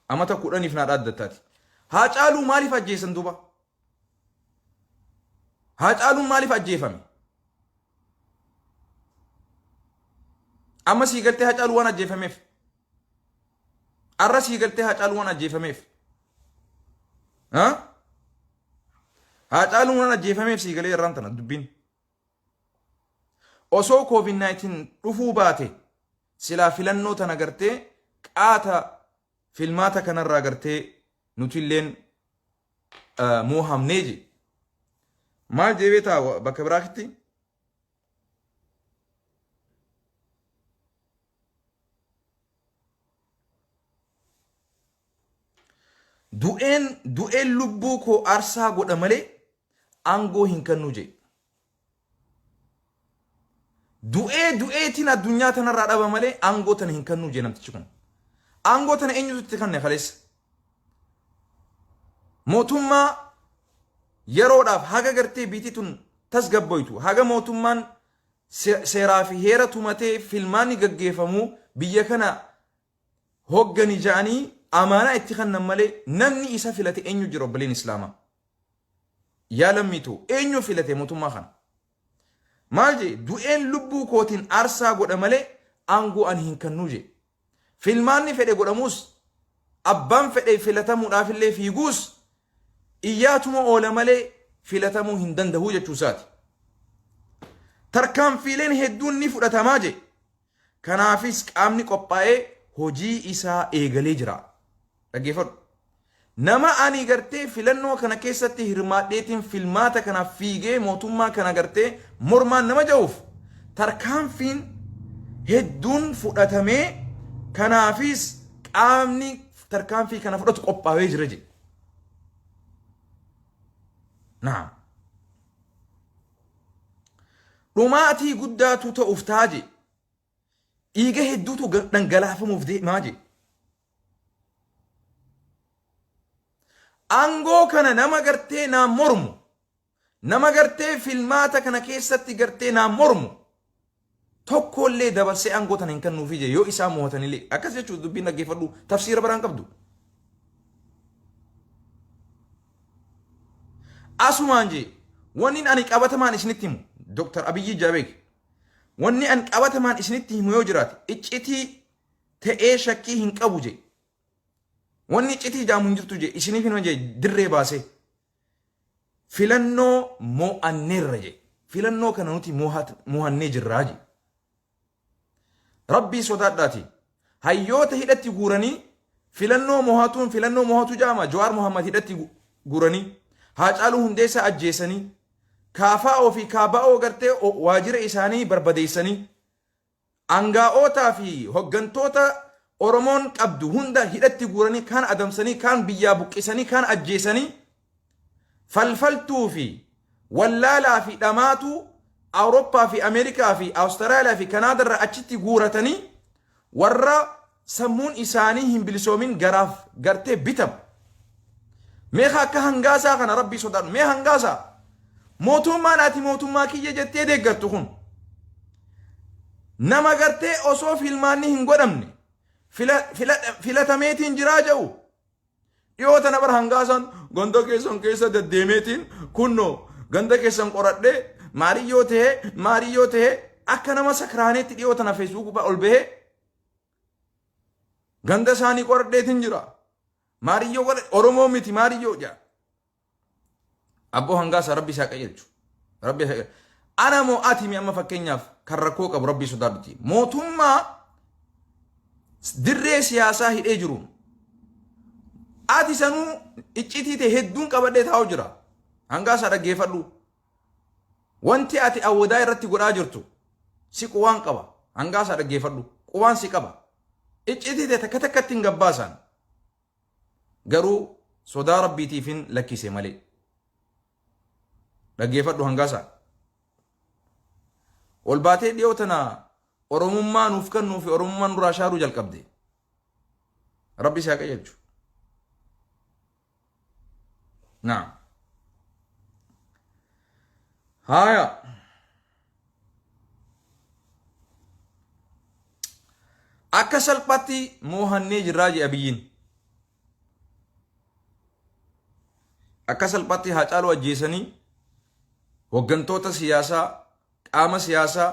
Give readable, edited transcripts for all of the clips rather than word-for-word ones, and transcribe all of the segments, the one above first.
Amata 10f naa dhaaddattaati. Haacaaluu maaliif ajjeesan duuba? Haacaaluun maaliif ajjeefame? Amma sii galtee Haacaaluu waan ajjeefameef. Arra sii galtee Haacaaluu waan ajjeefameef. Haacaaluun waan ajjeefameef sii galee irraan tana dubbiin. Osoo COVID-19 dhufuu baate silaa filannoo tana gartee qaata filmaata kanarraa gartee nutilleen moohamnee je. Maal jee beetaa bakka biraatti? Du'een du'een lubbuu koo aarsaa godha malee aangoo hin kennu jee. Du'ee du'eetiin addunyaa tanarraa dhaba malee aangoo tana hin kennu jee namtichi kun. Aangoo tana eenyutu itti kenne kaleessa? Mootummaa yeroodhaaf haga gartee biitii tun tasgabboytu haga mootummaan seeraa fi heera tumatee filmaanni gaggeeffamu biyya kana hoggani ja'anii amaanaa itti kannan malee namni isa filate eenyu jira obboleen islaamaa? Yaa lammii too eenyu filate mootummaa kana? Maal jee du'een lubbuu kootiin aarsaa godha malee aangoo ani hin kannuu jee. Filmaanni fedhe godhamuus abbaan fedhe filatamuudhaaf illee fiiguus iyyaatuma oola malee filatamuu hin danda'u jechuu isaati. Tarkaanfiileen hedduun ni fudhatamaa jee. Kanaafis qaamni qophaa'ee hojii isaa eegalee jira. Dhaggeeffadhu. Nama ani gartee filannoo kana keessatti hirmaadheetiin filmaata kanaaf fiigee mootummaa kana gartee mormaan nama ja'uuf tarkaanfiin hedduun fudhatamee kanaafis qaamni tarkaanfii kana fudhatu qophaa'ee jira jedhe. Naam. Dhumaatii guddaatu ta'uuf ta'a jedhe. Dhiiga hedduutu dhangalaafamuuf deemaa jedhe. Aangoo kana nama gartee naan mormu, nama gartee filmaata kana keessatti gartee naan mormu, tokkollee dabarsee aangoo tana hin kennuufi jedhe yoo isaan mo'atanillee. Akkas jechuun dubbiin dhaggeeffadhu tafsiira biraan qabdu. Asumaan jee wanni ani qabatamaan isinitti himu Dr. Abiyyi Jaabeek wanni ani qabatamaan isinitti himu yoo jiraate iccitii ta'ee shakkii hin qabu jee. Wanni iccitii jaamu hin jirtu jee isiniif hima jee dirree baasee. Filannoo mo'anneerra jee. Filannoo kana nuti mo'annee jirraa jee. Rabbii sodaadhaati. Hayyoota hidhatti guuranii filannoo mohatuun filannoo mohatu jaama Jawaar Mohammad hidhatti guuranii Haacaaluu Hundeessaa ajjeesanii KFO fi KBO gartee waajjira isaanii barbadeessanii angaa'ootaa fi hoggantoota Oromoon qabdu hunda hidhatti guuranii kaan adamsanii kaan biyyaa buqqisanii kaan ajjeesanii falfaltuu fi wallaalaa fi dhamaatuu Awurooppaa fi Ameerikaa fi Awustiraaliyaa fi Kanaadaa irraa achitti guuratanii warra sammuun isaanii hin bilisoomin garaaf gartee bitamu. Mee akka hangaasaa kana rabbii sodaadhu. Mee hangaasaa mootummaan ati mootummaa kiyya jettee deeggartu kun nama gartee osoo filmaanni hin godhamne filatameetiin jiraa jedhu Dhiyoo tana bara hangaasaan ganda keessan keessa deddeemeetiin kunnoo ganda keessan qoradhee maariyyoo ta'ee maariyyoo ta'ee akka nama sakraaneetti dhiyoo tana feesbuuk gubbaa ol bahee ganda isaanii qoradheetiin jira. Maariyyoo godhe Oromoo miti maariyyoo jedha. Abboo hangaasaa rabbi isaa qajeelchu. Rabbi isaa qajeelchu. Ana moo ati mi amma fakkeenyaaf kan rakkoo qabu rabbii sodaadhuti. Mootummaa dirree siyaasaa hidhee jiru. Ati sanuu iccitii ta'e hedduun qabadhee taa'u jira. Hangaasaa dhaggeeffadhu. Wanti ati awwadaa irratti godhaa jirtu si quwaan qaba. Hangaasaa dhaggeeffadhu. Quwaan si qaba. Iccitii ta'e takka takkatti hin gabbaasan. Garuu sodaa rabbiitiifin lakkise malee. Dhaggeeffadhu hangaasaa. Ol baatee dhiyoo tana Oromummaa nuuf kennuu fi Oromummaa nurraa shaaruu jalqabde. Rabbi si haa qajeelchu. Naam. Haaya. Akka salphaatti moohannee jirraa jedhe Abiyyiin. Akka salphaatti Haacaaluu ajjeesanii hoggantoota siyaasaa, qaama siyaasaa,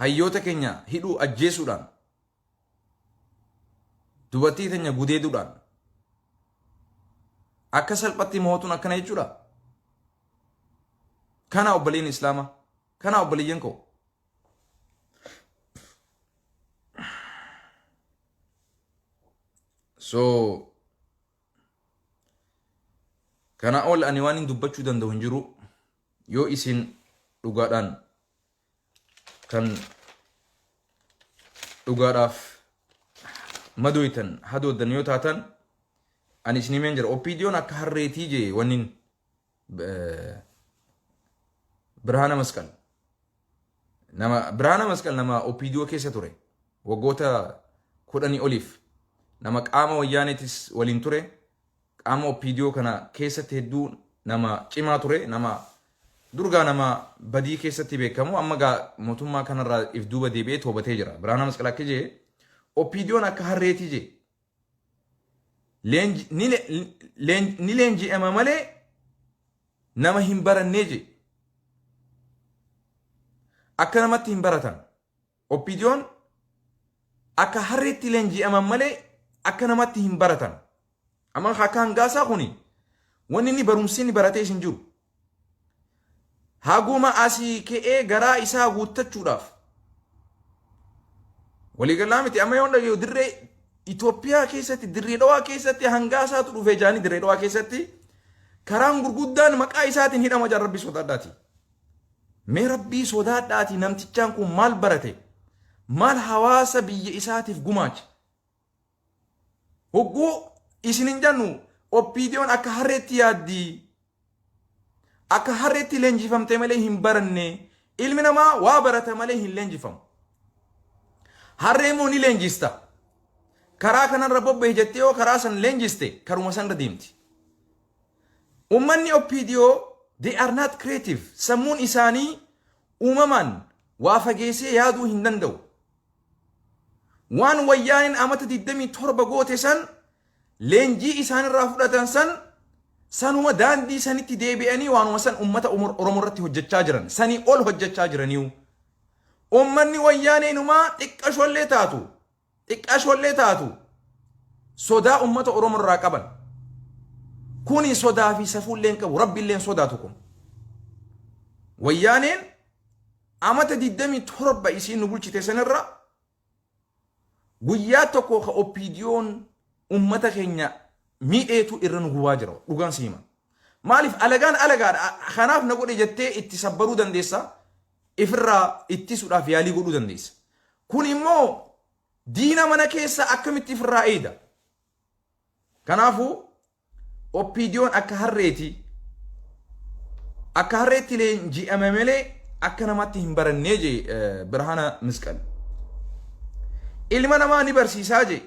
hayyoota keenya hidhuu ajjeesuudhaan dubartii teenya gudeeduudhaan akka salphatti mootuun akkana jechuudha. Kana obboleeyyan Islaamaa, kana obboleeyyan koo. So kana ol ani waan hin dubbachuu danda'u hin jiru yoo isin dhugaadhaan kan dhugaadhaaf madoytan hadooddan yoo taatan ani isin himeen jira. OPDOn akka harreetii jee wannin Birhaana Masqal nama Birhaana Masqal nama OPDO keessa ture waggoota 10 oliif nama qaama wayyaaneetis waliin ture qaama OPDO kana keessatti hedduu nama cimaa ture nama durgaa nama badii keessatti beekamu amma gaa mootummaa kanarraa if duuba deebi'ee toobatee jira. Birhaana Masqal akka jee OPDOn akka harreetii jee ni leenji'ama malee nama hin barannee jee. Akka namatti hin baratan. OPDOn akka harreetti leenji'aman malee akka namatti hin baratan. Amma akka hangaasaa kuni wanni inni barumsi inni baratee hin jiru. Haguma asii ka'ee garaa isaa guuttachuudhaaf. Waliigalaa miti amma yoon dhagayu dirree Itoophiyaa keessatti dirree dhawaa keessatti hangaasaatu dhufee jaanii dirree dhawaa keessatti karaan gurguddaan maqaa isaatiin hidhama jaan rabbii sodaadhaati. Mee rabbii sodaadhaati namtichaan kun maal barate? Maal hawaasa biyya isaatiif gumaache? Hogguu isin hin jennu OPDOn akka harreetti yaaddi. Akka harreetti leenjifamte malee hin baranne. Ilmi namaa waa barata malee hin leenjifamu. Harree immoo ni leenjista. Karaa kanarra bobba'e jettee yoo karaa san leenjiste karuma sanarra deemti. Ummanni OPDO they are not creative. Sammuun isaanii uumamaan waa fageessee yaaduu hin danda'u. Waan wayyaaneen amata 27 goote san leenjii isaanirraa fudhatan san sanuma daandii sanitti deebi'anii waanuma san ummata Oromoo irratti hojjechaa jiran sanii ol hojjechaa jiraniiyu. Ummanni wayyaaneenumaa xiqqashollee taatu xiqqashollee taatu sodaa ummata Oromoo irraa qaban. Kuni sodaa fi safuullee hin qabu rabbiillee hin sodaatu kun. Wayyaaneen amata 27 isiin nu bulchite sanirra guyyaa tokko ka OPDOn ummata keenya miidheetu irra nu gubaa jira dhugaan si hima. Maaliif alagaan alagaadha kanaaf na godhe jettee itti sabbaruu dandeessa ifirraa ittisuudhaaf yaalii godhuu dandeessa. Kun immoo diina mana keessa akkamitti ifirraa eeda. Kanaafuu OPDOn akka harreeti akka harreetti leenji'ame malee akka namaatti hin barannee jee Birhaana Misqal. Ilma namaa ni barsiisaa jee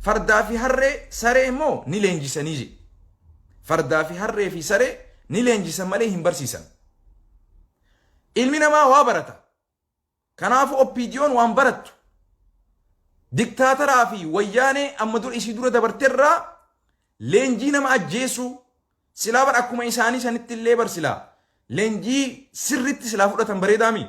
fardaa fi harree saree immoo ni leenjisanii jee. Fardaa fi harree fi saree ni leenjisan malee hin barsiisan. Ilmi namaa waa barata. Kanaafuu OPDOn waan barattu diktaataraa fi wayyaanee amma dura isii dura dabarterraa leenjii nama ajjeesuu silaa bar akkuma isaanii sanitti illee bar silaa leenjii sirritti silaa fudhatan bareedaami.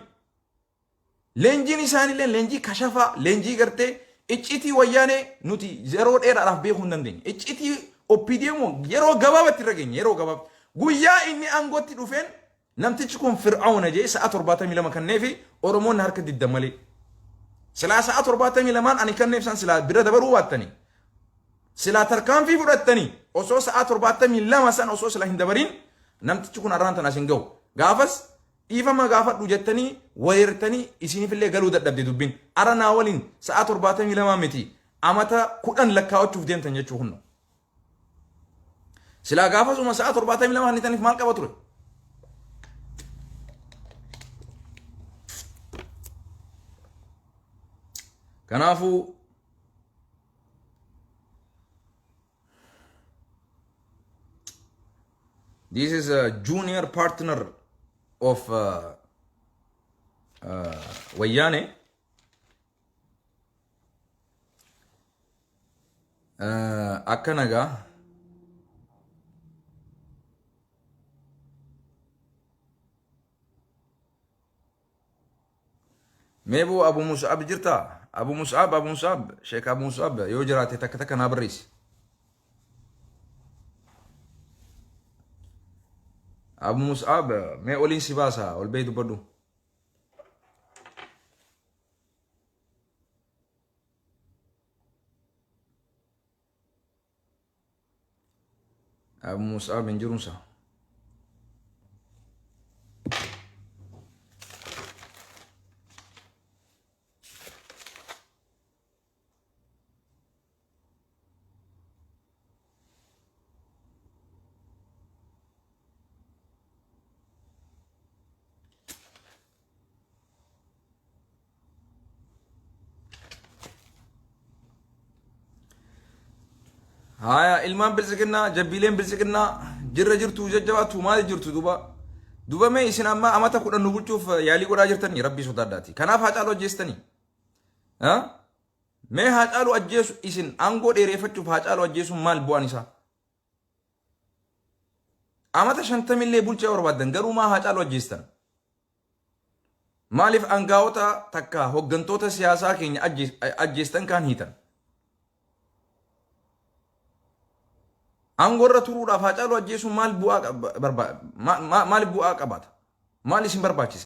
Leenjiin isaaniillee leenjii kashafaa leenjii gartee iccitii wayyaanee nuti yeroo dheeraadhaaf beekuu hin dandeenye. Iccitii OPDO yeroo gabaabatti irra geenye yeroo gabaabatti. Guyyaa inni aangootti dhufeen Namtichi kun Fir'aawna jee sa'a 72 kanneefi Oromoonni harka diddan malee. Silaa sa'a 72n ani kanneef san silaa bira dabaruu baattanii. Silaa tarkaanfii fudhattanii osoo sa'a 72 san osoo silaa hin dabariin namtichi kun arraan tan as hin gahu. Gaafas dhiifama gaafadhu jettanii wareertanii isiniifillee galuu dadhabde dubbiin. Ara naa waliin sa'a 72 miti amata 10 lakkaawachuuf deemtan jechuu kunno. Silaa gaafasuma sa'a 72 hannitaniif maal qaba ture? Kanaafuu this is a junior partner of Wayyaane. Akka nagaa. Mee boo Abu Mus'ab jirtaa? Abu Mus'ab, Abu Mus'ab, Sheek Abu Mus'ab yoo jiraate takka takka naa barreessi. Abu Mus'ab mee oliin si baasa ol ba'ii dubbadhu. Abu Mus'ab hin jirunsa. Haya ilmaan biltsiginnaa jabbiileen biltsiginnaa jirra jirtu jajjabaattu maali jirtu duuba duuba mee isin amma amata 10 nu bulchuuf yaalii godhaa jirtanii rabbii sodaadhaati kanaaf Haacaaluu ajjeestanii mee Haacaaluu ajjeesu isin aangoo dheereeffachuuf Haacaaluu ajjeesuun maal bu'aan isaa amata shantamillee bulchaa barbaaddan garuu maa Haacaaluu ajjeestan Maaliif angaa'ota takka hoggantoota siyaasaa keenya ajjeestan kaan hiitan? Aangoo irra turuudhaaf Haacaaluu ajjeesuun maal bu'aa maaliif bu'aa qabaata? Maal isin barbaachise?